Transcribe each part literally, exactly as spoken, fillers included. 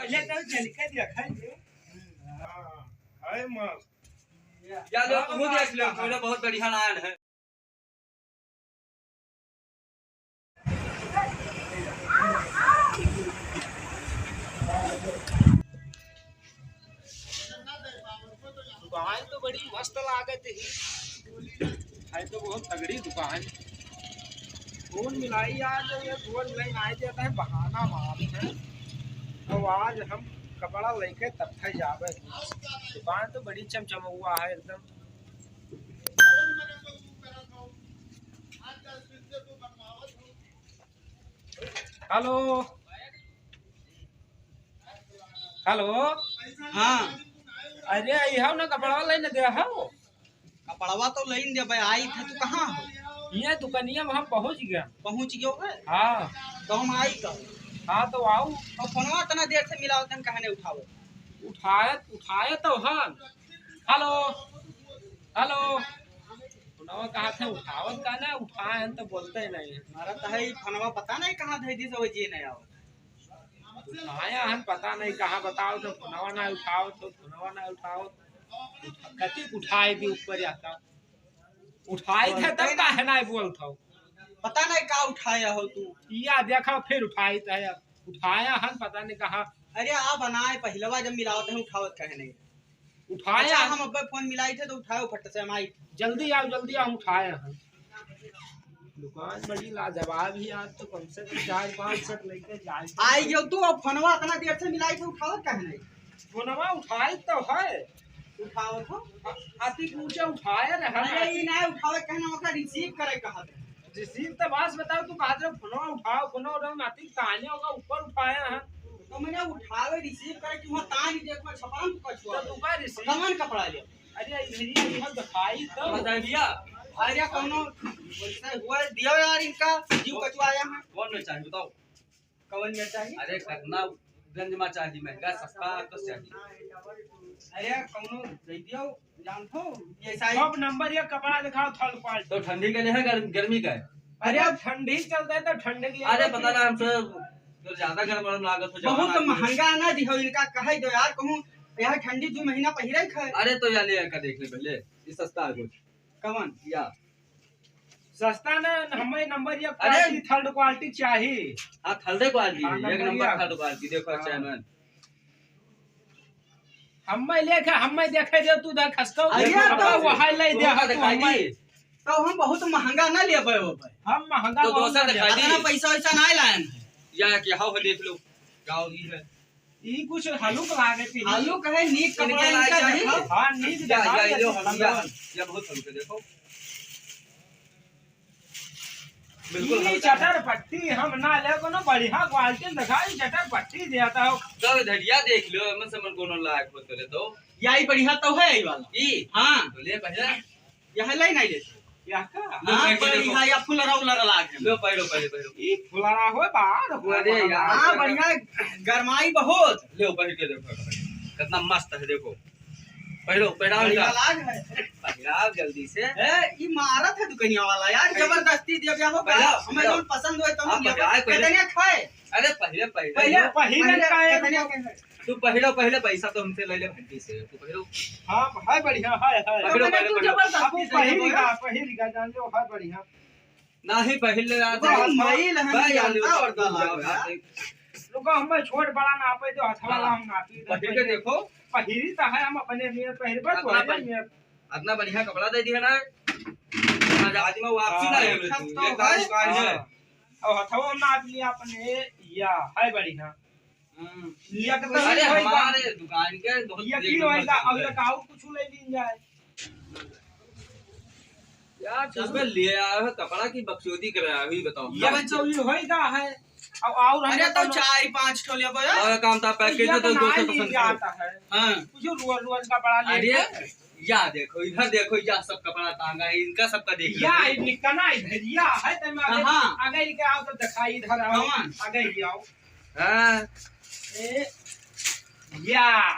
पहले तो झलका दिया, खाई दे। हाँ, है मस्त। या लो, तुम देख लो, थोड़ा बहुत बढ़िया लाइन है। दुकान तो बड़ी मस्त लागत ही, है तो बहुत तगड़ी दुकान। फोन मिलाई आज, ये फोन मिलाई नाहीं देता है, बहाना मारत है। तो आज हम कपड़ा लेके तब तक जावे। दुकान तो बड़ी चमचमउआ है एकदम। हेलो, हेलो। हाँ। अरे, इहउ ना कपड़वा लेने दे हउ। कपड़वा तो लेने दे भाई, आई था, तू कहाँ हो? ये दुकनिया में हम पहुँच गया। पहुँच गयो है? हाँ। तो हम आई कब? हाँ, तो आउ। और फोनवा इतना देर से मिलावत हन, काहे नहीं उठावत? उठाए, उठाए तो हन। हेलो, हेलो। फोनवा कहा थे उठावत का ना, उठाए हन तो बोलते ही नहीं है। हमारा तो है, ई फोनवा पता नहीं कहाँ धइ दी, सब जी नहीं आवत। उठाए हन, पता नहीं कहाँ बताओ तो फोनवा ना उठाओ, तो फोनवा ना उठाओ। उठ-, कथी उठाए भी ऊपर जाता। उठाई थे तब काहे ना बोलत हो? पता नहीं का उठाया हो तू। या देखा फिर उठाई थे, उठाया हन पता नहीं कहाँ। अरे आ बनाए पहिलवा जब मिलावत है उठावत काहे नहीं? उठाया अच्छा, हन। हम अब्बे फोन मिलाई थे तो उठाओ फट से हम आई। जल्दी आओ, जल्दी आओ, हम उठाए हन। दुकान बड़ी लाजवाब ही, आज तो कम से कम चार पाँच set लेके जाए। आई गयो तू, अब फोनवा इतना देर से मिलाई थे उठावत काहे नहीं? फोनवा उठाई तो है। उठावत हो? अ-, अति ऊंचे उठाए रहे। अरे, ई ना उठावे, कहना ओकरा receive करे कहत है। Receive तो बस बताओ, तू कहत रहे, फोनवा उठाओ, फोनवा उठाओ, नाती ताने होगा, ऊपर उठाया है। तो मैंने उठावे, receive करे कि वहाँ तान ही देखो, छपरा में कछुआ तो है। तू का receive? कवन कपड़ा ले? अरे, इधर ही, इधर दिखाई तो। बता दिया। अरे, कौनो वैसे हुआ, दियो यार इनका, जीव कचुआया है। कौन में चाहिए, बताओ। कवन में चाहिए? अरे, कतना गंज में चाहिए, महंगा, सस्ता, तो चाहिए। अरे, कौनो दे दियो, जानत हो, ये size। सब number एक कपड़ा दिखाओ, third quality। तो ठंडी के लिए है, गर-, गर्मी का है? अरे, अब ठंडी चलता है, तो ठंडी के लिए अरे, पता ना, हमसे तो ज्यादा गर्म वर्म लागत हो, बहुत जवान आदमी। महंगा ना दिहो, इनका कहे दो यार, कहूँ यहाँ ठंडी दो महीना पहिरे खे। अरे, तो या ले, का देख ले पहले, ये सस्ता है कुछ। कवन? या। सस्ता ना, हमें number एक अरे! Quality, third quality चाहिए। हाँ, third quality, हाँ, एक number number एक। Third quality, देखो, हाँ। Channel। हमें लेके, हमें देखे दे, तू देख, खसको। अरे, देखो, तो वहाँ ले दे, तू हम दिखाई हमें दी। तो हम बहुत महंगा ना लेबे हो भाई। हम महंगा तो बहुत दोसर ना दिखाई लेबे। दी। इतना पैसा वैसा ना लायन है। या कि हाउ है, देख लो, गाँव ई है। ई कुछ हलुक लागे थी। हलुक है, नीक इनके कपड़ा लायक इनका चाहिए। देखो। हाँ, नीक या, दिखाई या, ये देते हम हलुक, या, लोग। या बहुत हलुक है, देखो। बिल्कुल ई हल्का है। चटर पट्टी हम ना ले, कोनो बढ़िया quality में दिखाई, चटर पट्टी देता हो। तो धरिया देख लो, एमन से मन कोनो लायक हो तो ले दो। या ई बढ़िया तो है, ई वाला। ई? हाँ। तो ले पहले। यह ले नहीं लेते। यह का? लो, हाँ, पहन के बढ़िया, देखो। या फुलरा उलरा लाग है। लो, पहनो, पहनो, पहनो। ई फुलरा हो बाहर हो अरे बाहर। यार। हाँ, बढ़िया, गरमाई बहुत। लो, पहन के देखो, कितना मस्त है, देखो। पहनो, पहनाओ बढ़िया इनका। लाग है। पहनाओ जल्दी से। ए, ई मारत है दुकनिया वाला यार, अरे। जबरदस्ती दिया गया हो, पहनाओ, हमें पहनाओ। जौन पसंद होए, तो आप हम लेबे। पहनाए, पहले। कितने खाए? अरे, पहले, पहले। पहले, पहले पहले, का है? कितने के है? तू पहिरो, पहले पैसा तो हमसे ले ले भट्टी से, तू पहिरो। हाँ, है बढ़िया, है, है। पहिरो, अब पहिरो, तू पहिरो। जबरदस्ती अब से पहिरी बोला। का, पहिरी का, जान लो, है बढ़िया। नाही, पहिर ले यार। भाई, भाई, मईल है, भाई, नहीं यार, जानता और रुक जाओ, दाल यार। रुको, हमें छोट बड़ा नापे दो, हथवा हाँ। हम नापी दे। पहिर के देखो। पहिरी तो है, हम अपने नियर पहिरबे, अपना तोहरे पहि-, नियर। इतना बढ़िया कपड़ा दे दिया ना। आज में वापसी ना हाँ। है, एक तारीख का है। हाँ। और हथवा नाप लिया अपने, या, है बढ़िया। हम्म। ये तो अरे, होई बा। हमारे दुकान के बहुत यकीन देख होई बा, नंबर अब है। एक और कुछ ले लीन जाए। यार, चलो। तुमने ले आया है कपड़ा की बकचोदी कर रहा है, अभी बताओ। ये बकचोदी होई का है? अब और हम अरे, तो बताओ। चार पाँच ठो लेबो यार। और काम था, पैकेट भैया तो तो दो ना सौ ही पसंद जाता है। हाँ। कुछ रोज रोज कपड़ा अरे, लेके। या देखो, इधर देखो, या सब कपड़ा टांगा है, इनका सबका देख लो। या, ये निकना इधर, या है, तो मैं आगे, हाँ। आगे लेके आओ तो दिखाई, इधर आओ, कौन? आगे ही आओ। हाँ। ए, या,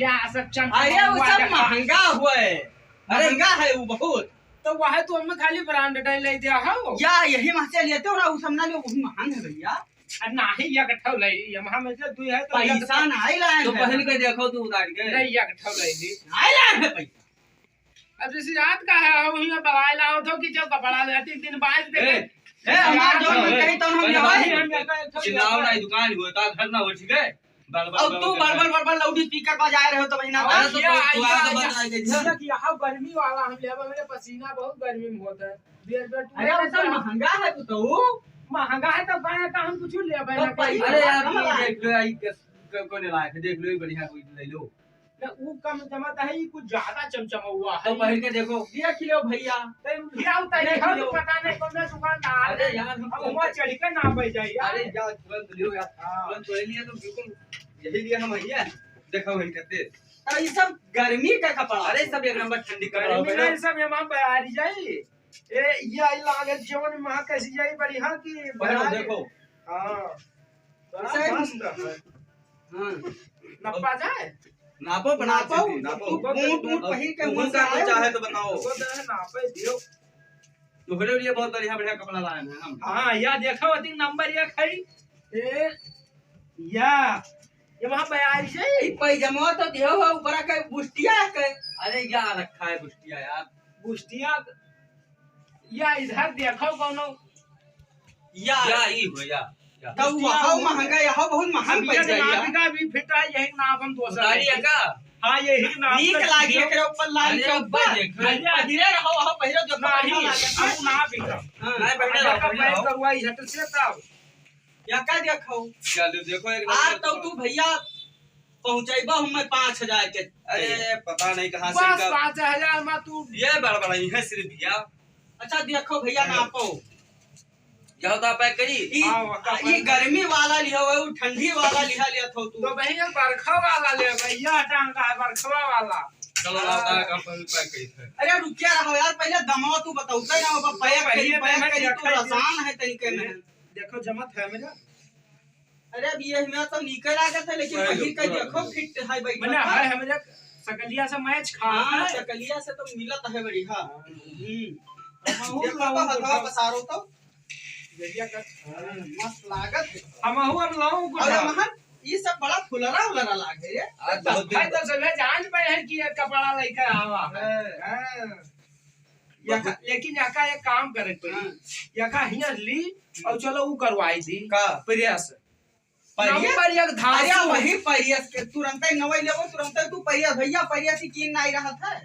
या सब चमचमा अरे, वो हुआ सब देखा। महंगा हुआ है। अरे, महंगा है वो बहुत। तो वह तो हमें खाली branded ही ले दिया है वो। या, यही वहाँ से लेते हो ना, वो सब ना लो, वो महंग है भैया। अरे नाही, एक ठो लइ ली, हम, हम ऐसे दुइ है तो एक पैसा ठो। नाही लाए तो हैं। पहन के देखो तू उतार के। नहीं, एक ठो लइ ली। नाही लाए हैं पैसा। अब जैसे याद का है, हम हियाँ बवाल आवत हो कि जो कपड़ा ले, तीन दिन बाद ए, देखे। ए, हमार जो मन करी तो हम अरे लेवाई। भाई, हम यहाँ का एक ठो चिल्लाओ ना, दुकान हुआ, का घर ना हो, ठीक है? बड़, बड़, और बड़, तू बड़, बड़, बड़, बड़, बड़ loud speaker बजाए रहे हो तो बहिना। अरे तो ये तू, तू आइया, आके आइया। बता दे, हाँ। ये कि यहाँ गर्मी वाला हम लेबे, मेरे पसीना बहुत गर्मी में होता है। बियर, बियर, तू अरे, लेबे तो क्या? महंगा है तू तो। महंगा है तो गाय का हम कुछ लेबे तो ना करी। अरे यार, कम तू लाए। देख लो, आई कस-, क-, कौन लायक है? देख लो, ये बढ़िया कोई ले लो। ना, ऊ कम जमत है, ई कुछ ज्यादा चमचमा हुआ तो है। पहिर के देखो। देख लो भैया। तो लियाओ, तो देख लियाओ, लो। पता नहीं कौन दुकानदार अरे है। यार, हम अब वहाँ चढ़ के ना बैठ जाए यार। अरे यार, तुरंत लियो यार। हाँ। तुरंत ले लिए तो बिल्कुल यही लिए हम आइए। देखो वही करते। तो ये सब गर्मी का कपड़ा। अरे सब एक नंबर ठंडी कपड़ा गर्मी होता है। नहीं, सब यहाँ बयारी जाई। ए, ये आई लागत जवन वहाँ कैसी जाई बढ़िया की पहनो, बयारी। देखो। हाँ। बड़ा सही। मस्त है। हाँ। नप्पा जाए? नापो, बना नापो, दे, नापो। तू बूट, बूट और पहिर के तू मुंह से कौन आए चाहे हो? तो बताओ। तो दे, नापे दियो। तोहरे लिए बहुत बढ़िया, बढ़िया कपड़ा लाए हैं हम। हाँ, या देखो, अति नंबर एक है। ए, या, ये वहाँ बयार से। ई पैजमा तो दियो हो, ऊपरा के बुस्टिया के। अरे, या रखा है बुस्टिया यार। बुस्टिया या इधर देखो कौनो। या। या ई हो, या, या। तो वहाँ महंगा, यहाँ बहुत महंग अब पड़ ये जाए नाप यार। का भी फिट है, यही नाप हम दोसर उतारी है लेंगे। का? हाँ, यही नाप नीक का लागी, दियो। एकरे ऊपर लाल अरे, चौक ऊपर पर। देख। अरे, पहिरे रहो, वहाँ पहिरे जो नहीं, बढ़िया लागे। हम ना भी कर। हाँ। नहीं, पहिरे रहो, अगर पहिरे मैं रहो। करवाई झट से तब। या का देखो? चलो, देखो, एक आज नंबर तो का। तू भैया पहुँचैबा हमें पाँच हजार के। अरे, पता नहीं कहाँ से बस इनका पाँच हजार में तू ये बड़बड़ाई है सिर्फ भैया। अच्छा, देखो भैया, हाँ। नापो। यह तो पैक करी। ई, हाँ, वक्का ई पैक। गर्मी वाला लिया हुआ है, वो ठंडी वाला लिया, लिया था तू। तो भैया, बरखा वाला ले भैया, टांग का है, बरखवा वाला। चलो, हाँ। लाओ, ताकि हम पैक करी थे। अरे, रुकिया रहो यार, पहले दमवा तू बताओ, तै ना बाबा, पैक पहले करी, पैक पहले करी, तू रखा है। आसान है तरीके में। देखो, जमत है मेरा। अरे, अब ये हमें तो नीके लागत है, लेकिन पहले पहिर के पूरा देखो, देखो। फिट है, बैठा मने था। है, हमरे सकलिया से मैच खा हाँ, है। सकलिया से तो मिलत है बढ़िया। हाँ। हम्म। हम देखो तो हथवा पसारो तो। बढ़िया कर। हाँ, मस्त लागत है। हमहू अब लाऊं कुछ। और महन, ये सब बड़ा फुलरा उलरा लागे रे। आज तो बहुत दिन भाई तो सभे जान पाए हैं कि ये कपड़ा लेके आवा है। हाँ। हाँ। यका, लेकिन यका एक काम करे के पड़ी। हाँ। यका हियाँ ली और चलो ऊ करवाई दी। का? प्रेस। प्रेस? नंबर एक धासु। अरे वही प्रेस के तुरंते नवई लेबो, तुरंते तू प्रेस, भैया प्रेस ही कीन नाई रहत है।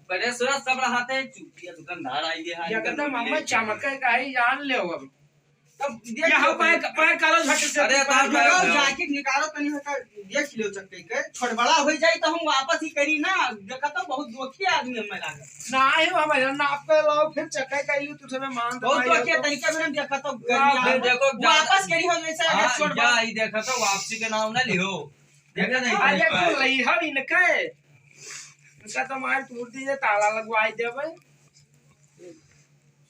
प्रेस व्रेस सब रहत है, चुटिया दुकानदार आई है, एकदम एकदम हमें चमके का ही जान ले अब। तब देख यहाँ लो पैक, पैक करो झट से, अरे पैक तार करो। निकालो, जैकेट निकालो, तनी हटा, देख लो चक्के के। छोट बड़ा हो जाई तो हम वापस ही करी ना। देखा तो बहुत दोखी आदमी हमें लागत। नाही हो, हमें ना आपका लाओ, फिर चक्के कइली, तुझे मैं मान बहुत दवाई दोखी हो तो। तरीका में हम देखा तो वाह, करी फिर आप। देखो, वापस करी हो जैसे अगर हाँ, छोट बड़ा। या, ई देखा तो वापसी के नाम ना लिहो। देखा नहीं अरे कहीं तो पर। लई हम इनके, इनका तो मार तोड़ दीजिए, ताला लगवाई देवे।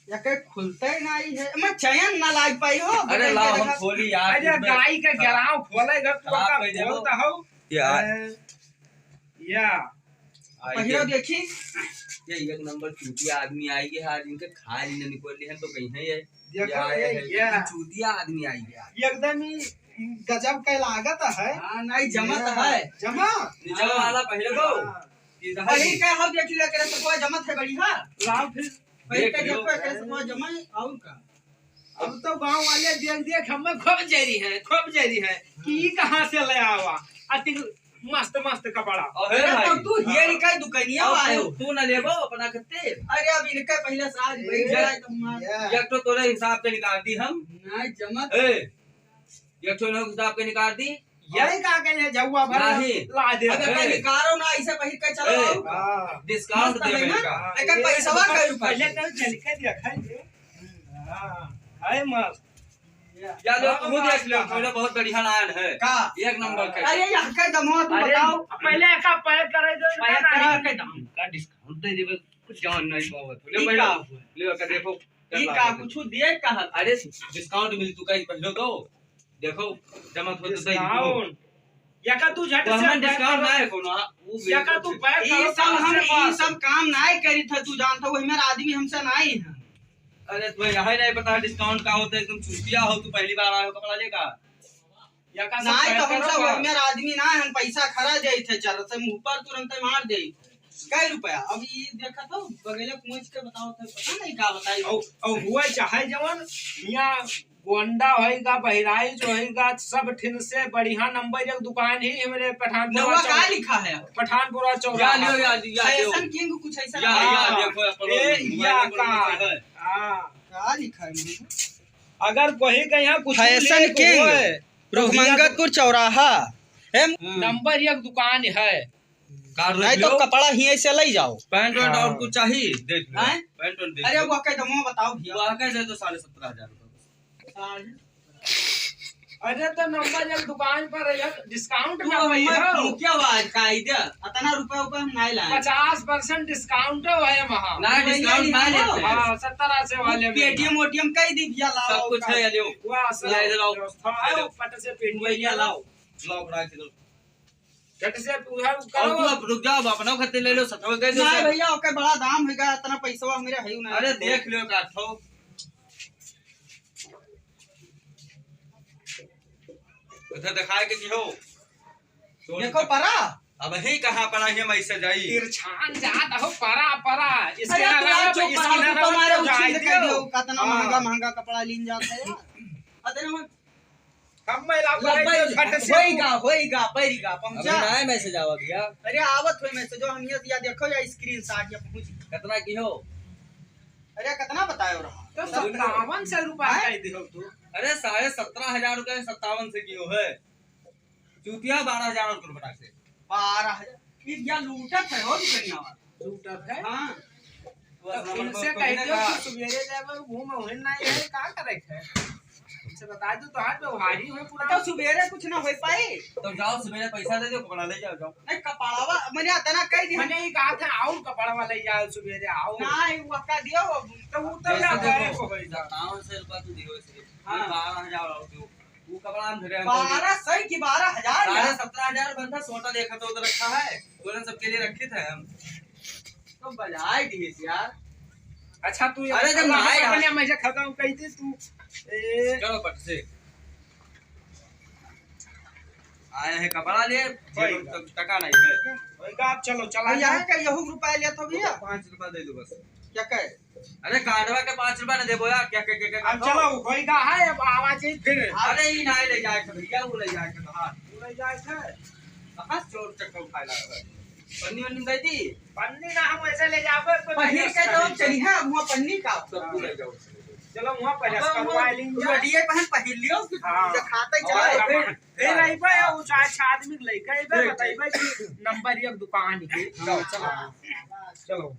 या के खुलते नहीं है, मैं चैन ना लाग पाई हो, अरे बटन लाओ, के हम देखा। खोली यार, अरे तुम गाय का हाँ। गराव खोले घर तू खराब का कर दे दो। खोलता हो। यार। ए, या। आई पहिरो दे। देखी। ये एक नंबर चूतिया आदमी आई है, आज इनके खाए नहीं निकल रहे हैं तो कहीं है ये। देखो ये आए ये, हैं, ये। चूतिया आदमी आई है आज। एकदम ही गजब का लागत है। हाँ, नहीं जमत या। है। जमा? नीचे हाँ। वाला पहिरे को। हाँ। इधर वही ही। का हो देखी ले करे तो कोई जमत है बढ़िया। लाओ फिर। वही देख का लो। देखो करे तो कोई जमा है, और का? अब तो गाँव वाले देख देख हमें खूब जरी है, खूब जरी है कि ई कहाँ से ले आवा। अति मस्त मस्त कपड़ा। अरे अरे भाई। तो तू हियर का दुकानिया अब वाला तू, हो। तू ना लेबो अपना खत्ते। अरे अब इनका पहले साज ए, बैठ जाए तो मार। या। एक तो तोरे हिसाब के निकाल दी हम। नहीं जमत। ए, एक ठो लोग हिसाब के निकाल दी। यही का के ले जाऊआ भर नहीं। ला दे। अबे ए। कहीं निकालो ना, ऐसे पहिर के चलो ए। आओ। हाँ। डिस्काउंट मस्त है देवे ना? का। एक पैसवा का ऊपर। पहले तो चल के दिया खाई दे। हाँ, है मस्त। या लो, हाँ, तू देख लो, हाँ। तूने बहुत बढ़िया लाइन है। का? एक नंबर का। अरे, यहाँ का दमवा तू अरे, बताओ। पहले का पैक करे दो, पैक ना, करा नहीं। के दाम का डिस्काउंट दे देवे, कुछ जान नहीं पावत। ले ठीक पहले, का? ले का देखो। ई का कुछ दिए कहा? अरे, डिस्काउंट मिल चुका है, पहले तो देखो, जमा तो सही। डिस्काउंट? या का तू झट तो से हमें पैक डिस्काउंट करो। ना है कोनो, हाँ, वो या का तू पैक ई करो, सब हम, पास से ई पास। सब काम ना करी था, तू जानता हो, हमारा आदमी हमसे ना ही है। अरे, तो यहाँ ही नहीं पता डिस्काउंट का होता है, एकदम चूतिया हो, तू पहली बार आए हो कपड़ा लेकर। या का सब नाहीं, तो हम सब उम्र आदमी ना, हम पैसा खरा जाइत है, चल से मुंह पर तुरंत मार दे। कै रुपया? अब ई देखा तो, बगले पहुंच के बताओ तो, पता नहीं का बताई। और, और हुआ चाहे जवन, यहाँ गोंडा होइगा, बहराइच होइगा, सब ठिन से बढ़िया नंबर एक दुकान ही हमरे पठानपुर नौवा चौरा-, का लिखा है? पठानपुर चौराहा। या लियो, या, या लियो। Fashion King कुछ ऐसा या, लिखा है। या, हाँ। देखो, अपन ए, mobile या number का? लिखा है। हाँ। का लिखा है मतलब? अगर कोई कहीं कुछ Fashion King, होए, तो भैया रुखमंगतपुर चौराहा। ए, हम्म। नंबर एक दुकान है। का नहीं तो लियो? कपड़ा हियाँ से ले जाओ। पैंट वैंट और हाँ। कुछ चाहिए? देख लो। हैं? पैंट वैंट देख अरे लो। वो कह दो, मुंह बताओ भैया। वो कह दे तो साढ़े सत्रह हजार रुपये बस। साढ़े अरे तो नंबर एक दुकान पर है, discount तू ना पाई हमें हो। मुखिया आवाज का आई दे, अतना रुपया ऊपर हम नहीं लाए। पचास percent discount है वहाँ। ना, वही discount ना ना लेते हैं। हाँ, सत्तर अस्सी वाले में। Paytm ओटीएम कह दी भैया, लाओ सब कुछ का। है, लियो। वाह, सब ले, ले लाओ। व्यवस्था है, ले लो। फट से Paytm भैया लाओ। लाओ, बना के दो। झट से उधार और करो। तू अब रुक जाओ, अब अपना खातिर ले लो, सतवा कह दो ना सब। भैया, ओके बड़ा दाम होगा, इतना पैसा हमरे है ही ना। अरे देख लो का ठो। उधर दिखाए के की हो? देखो परा। अब ही कहाँ परा है, मैं इसे जाई। तिरछान जात हो परा, परा। इसके अरे यार, अलावा चुप इसके करो, अलावा तुम्हारे तो उछिंद जाए कर दियो। दियो, कितना हाँ। महंगा, महंगा कपड़ा लीन जाता है यार। अरे मैं कम में लाओ, लग भाई, भाई, झट से होइगा, होइगा, पैरिगा, अभी पहुंचा। ना है message आवा भैया। अरे आवत होई message, जो हम ये, या देखो या screenshot या पहुंच गया। कितना की हो? अरे कितना बतायो रहा? तो सत्तावन सौ रुपया हैं? कह दियो तू। अरे साढ़े सत्रह हजार रुपया सत्तावन से की हो है? चूतिया बारह हजार और करो फटाक से। बारह हजार? ये या लूटत है हो दुकनिया वाला। लूटत है? हाँ। तो इनसे कह दियो कि सुबेरे जाबे घूम उहें ना, ये का करे है? इनसे बता दो तो हाथ व्यवहारी हुए पूरा। तो सुबेरे कुछ ना हो पाई। तो जाओ सुबेरे पैसा दे दो, कपड़ा ले जाओ, जाओ। नहीं, कपड़वा, मैंने अतना कह दिया। मैंने ये कहा था, आओ कपड़वा ले जाओ सुबेरे, आओ। नहीं, वो का दियो, वो तो वो तो जैसे ना देखो, गए को भाई साहब। सत्तावन सौ रुपया तू दियो इसलिए। हाँ। बारह हजार और दो। वो कपड़ा हम धरे हैं, बारह सौ की बारह हजार साढ़े यार। सत्रह हजार बंदा सोटा देखा तो उधर रखा है, वो सबके लिए रखे थे हम। तो बजाए दिए यार। अच्छा, तू अरे, जब ना आया। अपने हमेशा खत्म कर दे तू। ए। चलो, पट से। आए हैं कपड़ा लिए, भाई। जेब में टका नहीं है। भाई का, आप चलो, चला भैया, जाए। का यहू रुपया लिया तो भैया? पाँच रुपया दे दो बस। क्या कहे? अरे, कार्डवा के पाँच रुपया न देबो यार, क्या, क्या, क्या, क्या अब करता चलो, हो? कोई का है, अब आवाज ही फिर। अरे, ई ना ले जाए के भैया, वो ले जाए के बाहर। वो ले जाए के? कहाँ से चोर चक्कर उठाए ला रहा है? पन्नी वन्नी दे दी? पन्नी ना, हम ऐसे ले जाबे, तो पहिर के तो चली है, वहाँ पन्नी का? सब तू ले जाओ। चलो, वहाँ पर अब हम करवा लेंगे। वो लड़िए पहन पहिर लियो, हाँ। दिखाते और चलो। अपन फिर, फिर अइबे, वो चार, छह आदमी के लेके अइबे, फिर। बताइबे कि नंबर एक दुकान है। हाँ, चलो। चलो।